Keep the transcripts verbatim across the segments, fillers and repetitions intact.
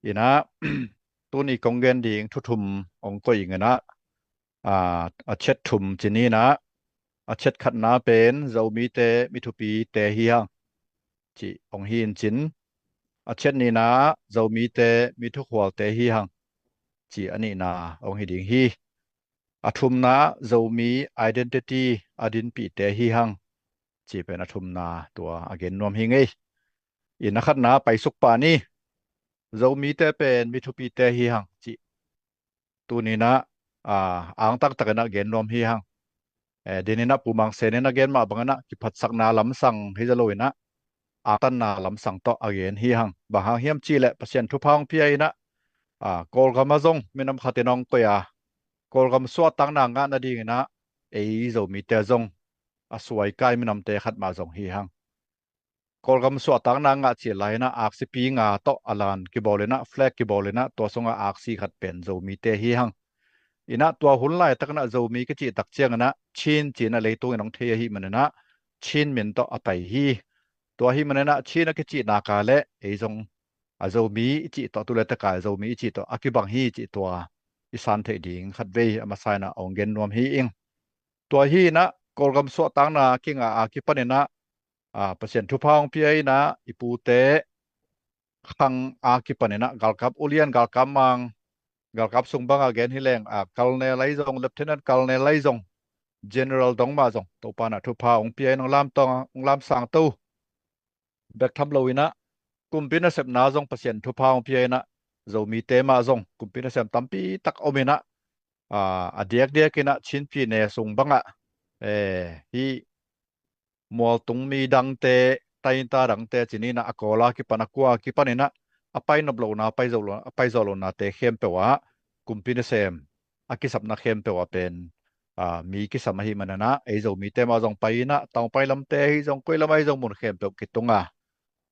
Inah, tuni kong gen ding thu thum hong koih ing inah, a, a chet thum ci ni inah, a chet khatna pen Zomite, mi thupite hi hang, ci hong hi in cin. A chet nihna, Zomite, mi thukhualte hi hang, ci a nihna hong hi ding hi. A thumna, Zomi identity, a dinpihte hi hang, ci pen a thumna tua a gen nuam hi ngei. Inah khatna paisuk pah ni. Zomite pen mi thupite hi hang, ci tuni inah, a, angtang tak inah gen nuam hi hang. Eh, din inah Pu Mang Sen in a gen mah bang inah kiphatsakna lamsang hi zaw lo inah, angtanna lamsang tawh a gen hi hang. Bang hang hiam cih leh Pasian thupha hong pia inah, a, Kawlgam ah zong minam khat in hong koih a, Kawlgam suahtakna ngah nading inah ei Zomite zong a suaikai minamte khat mah zong hi hang. Kawlgam suahtakna ngah cil lai inah aksipi nga tawh a lan kibawl inah, flag kibawl inah, tua sungah aksi khat pen Zomite hi hang. Inah tua hun laitak inah Zomi kicih tak ciang inah Chin ci inah leitung in hong thei ahih man inah Chin min tawh a pai hi. Tua ahih man inah Chin a kicih nak leh ei zong a Zomi i cih tawh, tu le tak a Zomi i cih tawh a kibang hi cih tua i san theih ding khat vei a masa inah hong gen nuam hi ing. Tua hi inah Kawlgam suahtakna kingah a kipan inah, a, Pasian thupha hong pia inah i pute khang a kipan inah galkap ulian, galkap mang, galkap sung bang a gen hi leng, a, Colonel ahi zong, Lieutenant Colonel ahi zong, General dong mah zong Topa inah thupha hong pia in hong lamtang, hong lamsang to bek tham lo inah, kumpi nasepna zong Pasian thupha hong pia inah, Zomite mah zong kumpi nasem tampi tak om inah, a, a diakdiak inah Chin pyine sung bangah, eh, hih mualtung mi dangte, tainta dangte ci ni inah, a Kawl a kipan, a kua a kipan inah a pai nop lohna, a pai zawh lo, a pai zawh lohnate khempeuh ah kumpi nasem a kisapna khempeuh ah pen, a, mi kisam ahih man inah ei Zomite mah zong pai inah, taungpai lamte ahi zong, koi lam ahi zong, mun khempeuh kitung a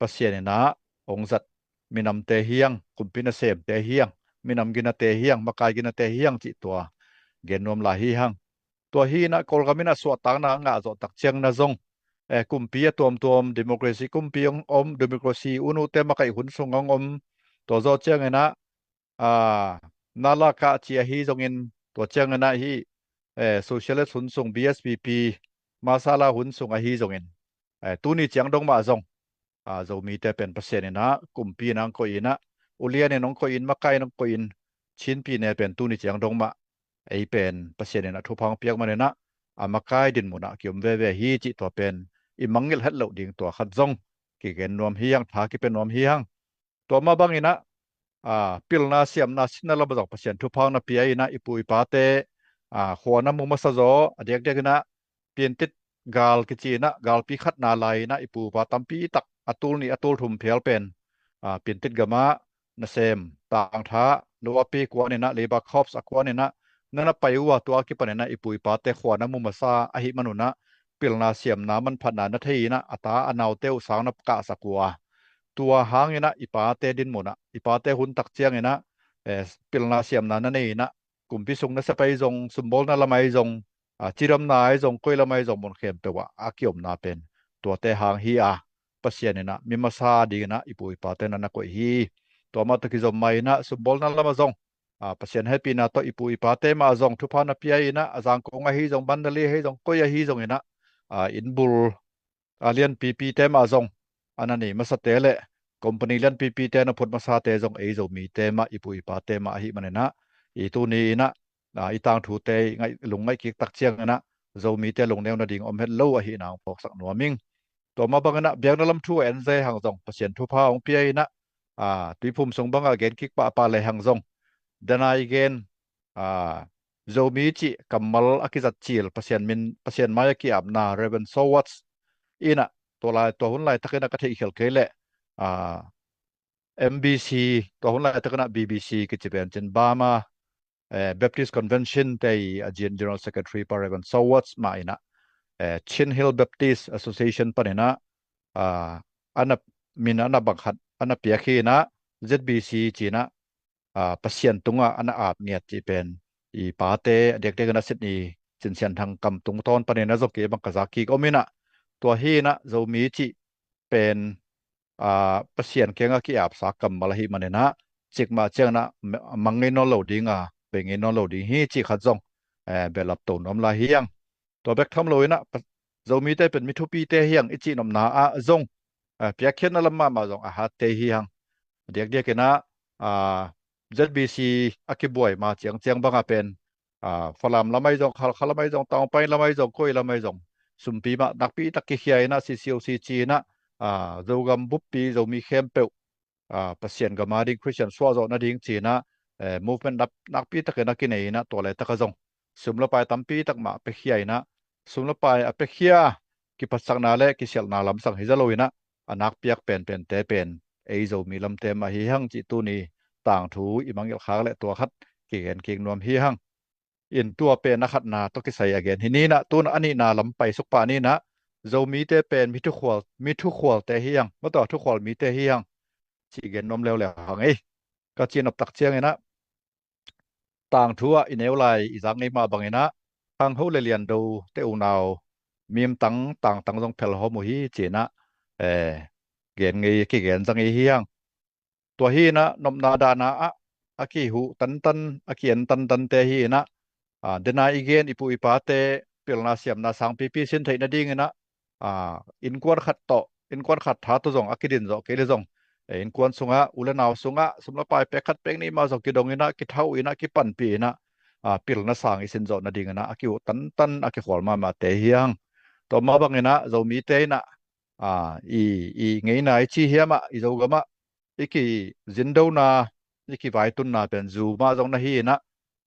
Pasian inah hong zat minamte hi hang, kumpi nasemte hi hang, minam ginate hi hang, makai ginate hi hang cih tua gen nuam lai hi hang. Tua hi inah Kawlgam inah suahtakna ngah zawh tak ciang inah zong, eh, kumpi a tuamtuam, democracy kumpi hong om, democracy unute makaih hun sung hong om. Tua zawh ciang inah, a, Nalaka ci ahi zongin, tua ciang inah hih, eh, socialist hun sung B S P P, Masala hun sung ahi zongin, eh, tuni ciang dong mah zong, a, Zomite pen Pasian inah kumpi inah hong koih inah, ulian in hong koih in, makai in hong koih in, Chin pyine pen tuni ciang dong mah ei pen Pasian inah thupha hong piak man inah a makai dinmun ah kiom veve hi cih tua pen i mangngilh het loh ding tua khat zong kigen nuam hi hang, tha kipia nuam hi hang. Tua mah bang inah, a, pilna siamna sinna lam ah zong Pasian thupha hong na pia inah i pu i pate, a, khua na mu masa zaw, a diakdiak inah Piantit gal kici inah galpi khatna lai inah i pu i pa tampi tak a tul nih a tul thum phial pen, a, Piantit gam ah nasem, tangtha, loapi kuan inah, Labour Corps a kuan inah na na pai uh a, tua a kipan inah i pu i pate khua na mu masa ahih man un ah pilna siamna manphatna na thei inah a ta a naute uh sang na kahsak uh a, tua hang inah i pate dinmun ah, i pate hun tak ciang inah, eh, pilna siamna na nei inah kumpi sung nasep ahi zong, sumbawlna lam ahi zong, a, cidamna ahi zong, koi lam ahi zong, mun khempeuh ah a kiomna pen tuate hang hi a, Pasian inah mi masa ding inah i pu i pate na na koih hi. Tua mah tawh kizom mah inah sumbawlna lam ah zong, a, Pasian hehpihna tawh i pu i pate mah zong thupha na pia inah, a, Zangkong ahi zong, Mandalay ahi zong, koi ahi zong inah, a, innbul, a, lianpipite mah zong a na nei masate le company lianpipite na phut masate zong ei Zomite mah, i pu i pate mah ahih man inah, i tuni inah, a, i tangthute i ngaih, lungngaih kik tak ciang inah Zomite lungneu nading om het lo ahihna hong phawksak nuam ing. Tua mah bang inah biakna lam thu a en ze hang zong, Pasian thupha hong pia inah, a, Tuiphum sung bangah gen kik pahpah le hang zong, danai gen, a, Zomi cih kammal a kizat cil, Pasian min, Pasian mai a ki-apna Reverend Sowat inah, tua lai, tua hun laitak inah ka theihkhial kei leh, a, M B C, tua hun laitak inah B B C kici pen cin, Burma, eh, Baptist Convention te i a Gen-, General Secretary pa Reverend Sowat mah inah, eh, Chin Hill Baptist Association pan inah, a, a na, min a na bang khat a na piak hi inah, Z B C ci inah, a, Pasian tungah a na ap ngiat cih pen i pate a diakdiak inah Sydney Cin Sian Thang kam tungtawn pan inah zong kei bang ka zak kik om inah, tua hi inah Zomi cih pen, a, Pasian kiangah ki-apsa kammal ahih man inah, cik mah ciangin ah mang ngei nawn lo ding a, bei ngei nawn lo ding hi cih khat zong, eh, behlap to nuam lai hi hang. Tua bek tham lo in ah, pa-, Zomite pen mi thupite hi hang i cih nopna ah zong, eh, piakkhiatna lam mahmah zong a hatte hi hang. Diakdiak in ah, ah, Z B C a kibuai ma ciangciang bang a pen, ah, Falam lam ahi zong, Khalkha lam ahi zong, Taungpain lam ahi zong, koi lam ahi zong, sumpi mah nakpi tak kikhia in ah, C C O C ci in ah, ah, Zogam buppi Zomi khempeuh, ah, Pasian gam a ding, Khristian suahzawh nading ci in ah, eh, movement nak-, nakpi tak in a kinei in ah, tua laitak ah zong sum le pai tampi tak mah piakhia in ah, sum le pai a piakhia, kiphatsakna le kisialhna lamsang hi zaw lo in ah, a nakpiak penpente pen ei Zomi lamte mah hi hang cih tuni tangthu i mangngilh khak le tua khat kigen kik nuam hi hang. In tua pen a khatna tawh kisai a gen hi ni in ah, tu in ah a nihna lam paisuk pah ni in ah, Zomite pen mi thukhual, mi thukhualte hi hang, maw tua, thukhual mite hi hang cih gen nuam leuleu hang ei. Ka cih nop tak ciangin ah, tangthu ah i neu lai i zak ngei mah bangin ah, khangho le liando te unau mim tang tangtang zong phelhawm uh hi ci in ah, eh, gen ngei, kigen zang ngei hi hang. Tua hi in ah, nopna dahna ah a kihuh tantan, a ki-en tantante hi in ah, ah, dena i gen i pu i pate pilna siamna sangpipi sin theih nading in ah, ah, innkuan khat tawh, innkuan khat tha tawh zong a kidin zawh kei le zong, eh, innkuan sungah, u le nau sungah, sum le pai pek khat pek nih mah zong kidong in ah, kithauh in ah, kipanpih in ah, ah, pilna sang i sin zawh nading in ah a kihuh tantan, a kikhual mahmahte hi hang. Tua mah bangin ah Zomite in ah, ah, i, i ngeina i ci hiam ah, i Zogam ah i kizindona, i kivaitunna pen zu mah zong na hi in ah,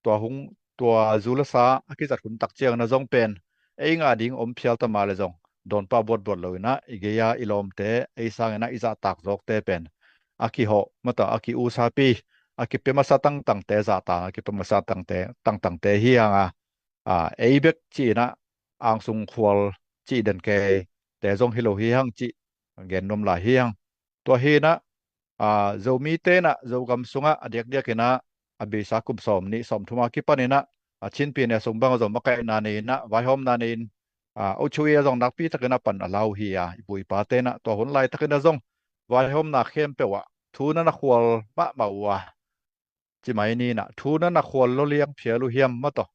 tua hung, tua zu le sa a kizat hun tak ciangin ah zong pen ei ngah ding om phial ta mah le zong dawnpah buatbuat lo in ah, i gei a i lawmte, ei sang in ah i zahtak zawkte pen a kihawh, maw tua, a ki-usapi, a kipia masa tangtangte, zahtak a kipia masa tangte, tangtangte hi hang a, ah, ei bek ci in ah angsung khual cih den keite zong hi lo hi hang cih gen nuam lai hi hang. Tua hi in ah, ah, Zomite in ah Zogam sungah a diakdiak in ah a beisa kum sawm nih sawm thum a kipan in ah, a Chin Pyine sung bang a zong makaihna nei in ah, vaihawmna nei in, ah, ochuia zong nakpi tak in ah pan a la uh hi a, i pu i pate in ah tua hun laitak in ah zong vaihawmna khempeuh ah thu na na khual mahmah uh a, ci mai ni in ah, thu na na khual lo liang phial uh hiam, maw tua,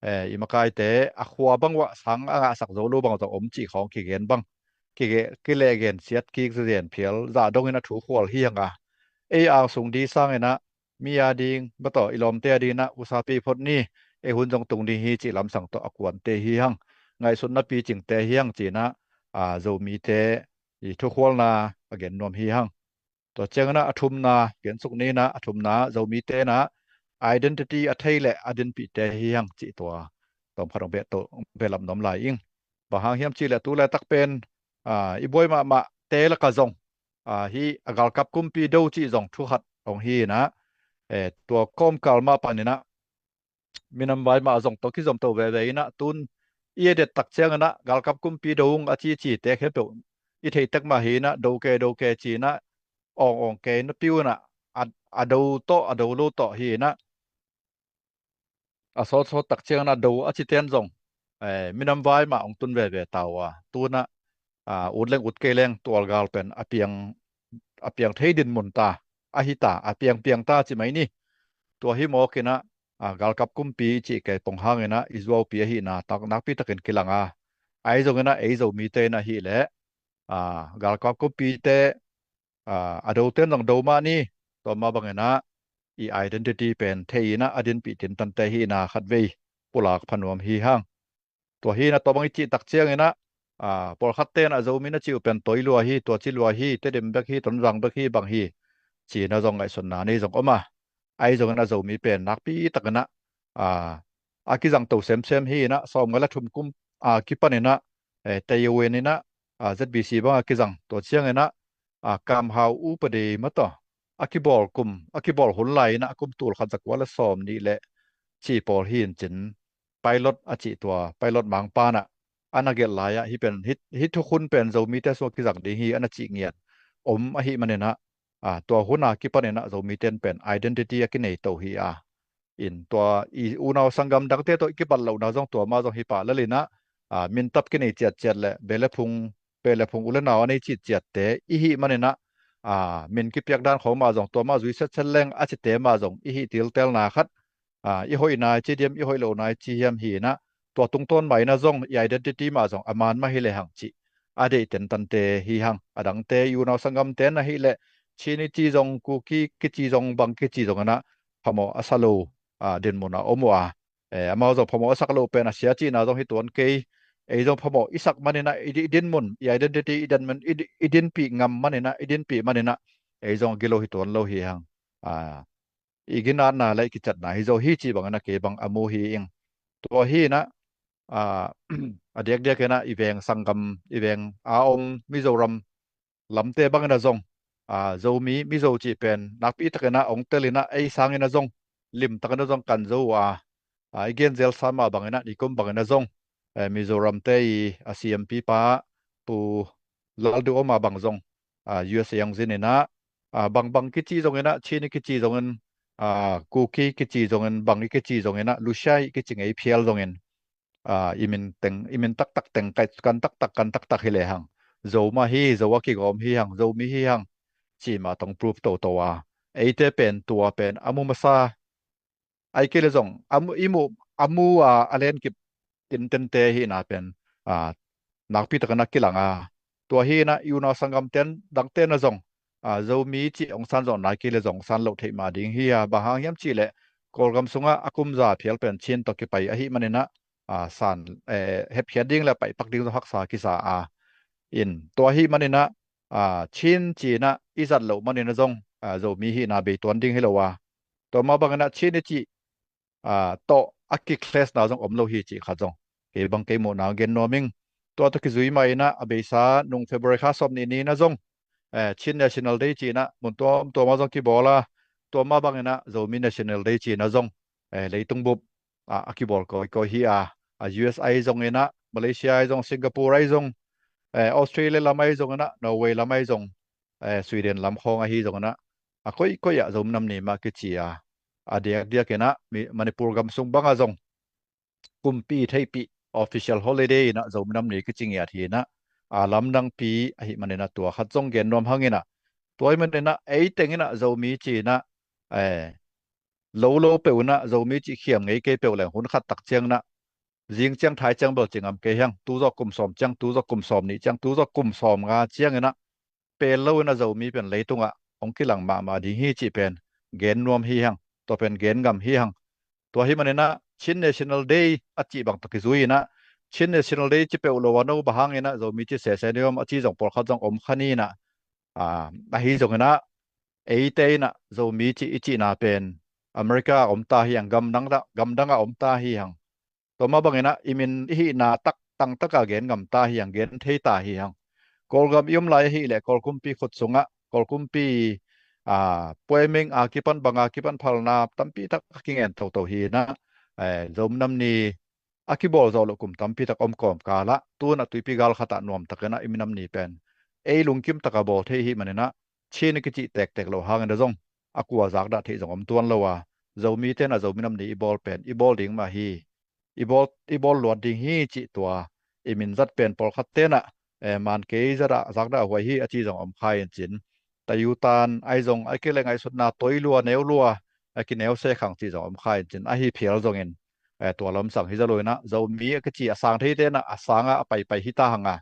eh, i makaite a khua bang uah sang a ngahsak zo lo bang zong om cih khawng kigen bang, kige-, kilehgen siat kik zen phial zah dong in ah thu khual hi hang a, ei angsung ding sang in ah, mi a ding, maw tua, i lawmte a ding in ah usapi phot ni, ei hun zong tung ding hi cih lamsang tawh a kuante hi hang. Ngaihsutna picingte hi hang ci in ah, ah, Zomite i thukhualna a gen nuam hi hang. Tua ciangin ah a thumna gensuk ni in ah, a thumna Zomite in ah identity a thei le a dinpihte hi hang cih tua tawmkhat hong beh to, behlap nuam lai ing. Bang hang hiam cih leh tu laitak pen, ah, i buai mahmahte lakah zong, ah, hih a galkap kumpi do cih zong thu khat hong hi in ah, eh, tua kawmkal mah pan in ah minam vai mah zong tawh kizom to veve in ah, tun i a det tak ciangin ah galkap kumpi do ung a cicite khempeuh i theih tek mah hi in ah, do ke, do ke ci in ah, awng awng ke na piu in ah, a, a do tawh, a do lo tawh hi in ah, a sawtsawt tak ciangin ah do a cite in zong, eh, minam vai mah hong tun veve ta uh a, tu in ah, ah, ut leng ut kei leng tualgal pen a piang, a piang thei dinmun ta, a hi ta, a piangpiang ta ci mai ni. Tua hi mawk in ah, ah, galkap kumpi cih kei pong hang in ah i zuaupi ahihna tak nakpi takin kilang a, ahi zongin ah ei Zomite in ah hi leh, ah, galkap kumpite, ah, a dote in zong do mah ni, tua mah bangin ah i identity pen thei in ah a dinpih tintante hi in ah khatvei pulak pha nuam hi hang. Tua hi in ah tua bang i cih tak ciangin ah, ah, pawlkhatte in ah Zomi na cih uh pen Tawi lua hi, tua ci lua hi, Tedim bek hi, Tonzang bek hi, bang hi ci in ah zong ngaihsutna nei zong om a, ahi zongin ah Zomi pen nakpi takin ah, ah, a kizang to semsem hi in ah, sawmnga le thum kum, ah, kipan in ah, eh, Taiwan in ah, ah, Z B C bang a kizang, tua ciangin ah, ah, Kamhau upadi mah tawh a kibawl kum, a kibawl hun lai in ah, a kum tul khat za kua le sawm nih le cih pawl hi in cin, pilot a cih tua, pilot mangpa in ah a na gelh lai ah, hih pen, hih, hih thukhun pen Zomite sungah kizang ding hi a na cih ngiat om ahih manin ah, ah, tua hun a kipan in ah Zomite in pen identity a kinei to hi a, in tua i unau sanggam dangte tawh i kibat lohna zong tua mah zong hi pah lel in ah, ah, mintap kinei ciatciat le beh le phung, beh le phung u le nau a nei citciatte i hih manin ah, a, min kipiak dan khawng mah zong tua mah zui setset leng a cite mah zong i hih tiltelna khat, a, i hoihna i ci diam, i hoih lohna i ci hiam hi inah, tua tungtawn mah inah zong i identity mah zong a man mah hi lehang cih a deih tentante hi hang. A dangte i unau sanggamte na hih leh Chin i ci zong, Kuki kici zong, bang kici zong inah phamawh a sa lo, a, dinmun a om uh a, eh, amau zong phamawh a sak lo pen a sia cihna zong hi tuan kei. Ei zong phamawh i sak man inah i di-, i dinmun, i identity i dinmun, i di-, i dinpih ngam man inah, i dinpih man inah ei zong a gilo hi tuan lo hi hang. A, i ginatna le i kicatna hi zo hi cih bang inah kei bang a mu hi ing. Tua hi inah, a, a diakdiak inah i veng sanggam, i veng a om Mizoram lamte bang inah zong, a, Zomi, Mizo cih pen nakpi tak inah ong tel inah ei sang inah zong, lim tak inah zong kan zo uh a, a, i gen zelsa mah bang inah nikum bang inah zong, eh, Mizoramte i, a, C M P pa Pu Lalduhoma bang zong, a, U S A ong zin inah, a, bang bang kici zong inah, Chin i kici zong in, a, Kuki kici zong in, bang i kici zong inah, Lushai i kici ngei phial zong in, a, i min teng, i min taktak teng, kai kan taktak, kan taktak hi lehang Zo mah hi, Zo a kigawm hi hang, Zomi hi hang cih mah tong proof toto a, eite pen tua pen a mu masa, ai kei le zong a mu, i mu, a mu a, a lenkip tintente hihna pen, a, nakpi tak inah kilang a, tua hi inah i unau sanggamten dangte na zong, a, Zomi cih ong san zong nai kei le zong san loh theih mah ding hi a, bang hang hiam cih leh Kawlgam sungah a kum za phial pen Chin tawh kipai ahih man inah, a, san, eh, hepkhiat ding le paihpak ding zong haksa kisa a, in tua ahih man inah, a, Chin ci inah i zat loh man inah zong, a, Zomi hihna bei tuan ding hi lo a, tua mah bang inah Chin i cih, a, tawh a kiclash na zong om lo hi cih khat zong kei bang kei muhna gen nuam ing. Tua tawh kizui mah inah a beisa nung February kha sawm nih ni inah zong, eh, Chin National Day ci inah mun tuamtuam ah zong kibawl a, tua mah bang inah Zomi National Day ci inah zong, eh, leitung bup, a, a kibawl kawikawi hi a, a, U S ahi zong inah, Malaysia ahi zong, Singapore ahi zong, eh, Australia lam ahi zong inah, Norway lam ahi zong, eh, Sweden lam khawng ahi zong inah, a koikoi ah Zomi Nam Ni mah kici a, a diakdiak inah, mi-, Manipur gam sung bang ah zong kumpi theihpih official holiday inah Zomi Nam Ni kici ngiat hi inah, a, lamdangpi ahih man inah tua khat zong gen nuam hang inah, tua ahih man inah ei teng inah Zomi ci inah, eh, lo lo peuh inah Zomi cih khiam ngei kei peuh leng hun khat tak ciang inah, zing ciang thai ciang bel ci ngam kei hang, tu zawh kum sawm ciang, tu zawh kum sawm nih ciang, tu zawh kum sawm nga ciang inah pel lo inah Zomi pen leitungah hong kilang mahmah ding hi cih pen gen nuam hi hang, tua pen gen ngam hi hang. Tua ahih man inah Chin National Day a cih bang tawh kizui inah, Chin National Day ci peuh lo a, no bang hang inah Zomi ci sese ni om a ci zong pawlkhat zong om kha ni inah, a, ahi zong inah eite inah Zomi cih i cihna pen America ah om ta hi hang, gamdang ah, gamdang ah om ta hi hang. Tua mah bang inah i min i hihna tak tangtak ah gen ngam ta hi hang, gen thei ta hi hang. Kawlgam i om lai ahih leh Kawl kumpi khut sungah, Kawl kumpi, a, puaimeng a kipan, bang a kipan, phalna tampi tak a kingen toto hi inah, eh, Zomi Nam Ni a kibawl zawh loh kum tampi tak om kawmkal ah, tu inah tuipi gal khat ah nuam tak inah i Nam Ni pen ei lungkim tak a bawl thei ahih man inah, Chin i kicih tektek loh hang inah zong a kua zakdah theih zong om tuan lo a, Zomite inah Zomi Nam Ni i bawl pen i bawl ding mah hi, i bawl, i bawl luat ding hi cih tua i min zat pen pawlkhatte inah, eh, man kei zat ah zakdah huai hi a ci zong om kha in cin, tayutan ahi zong, ahih kei leh ngaihsutna toi lua, neu lua, a kineu se khang cih zong om kha in cin, ahi phial zong in, eh, tua lamsang hi zaw lo inah Zomi a kici a sang theite inah a sang ah a paipai hi ta hang a,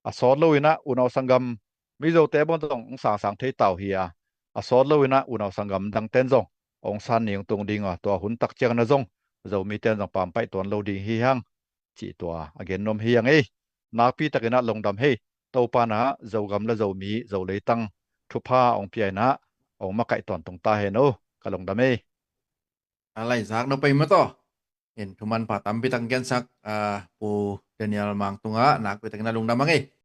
a sawt lo inah unau sanggam Mizote bang zong hong sangsang thei ta uh hi a, a sawt lo inah unau sanggam dangten zong hong san ni hong tung ding a, tua hun tak ciang inah zong Zomite in zong pampaih tuan lo ding hi hang cih tua a gen nuam hi hang ei. Nakpi tak inah lungdam hi. Topa inah Zogam le Zomi, Zo leitang thupha hong pia inah hong makaih tawntung ta hen aw. Ka lungdam hi. A laizak no pai mataw. In thuman pha tampi tak gensak, a, Pu Daniel Mang tungah nakpi tak inah lungdam hang ei.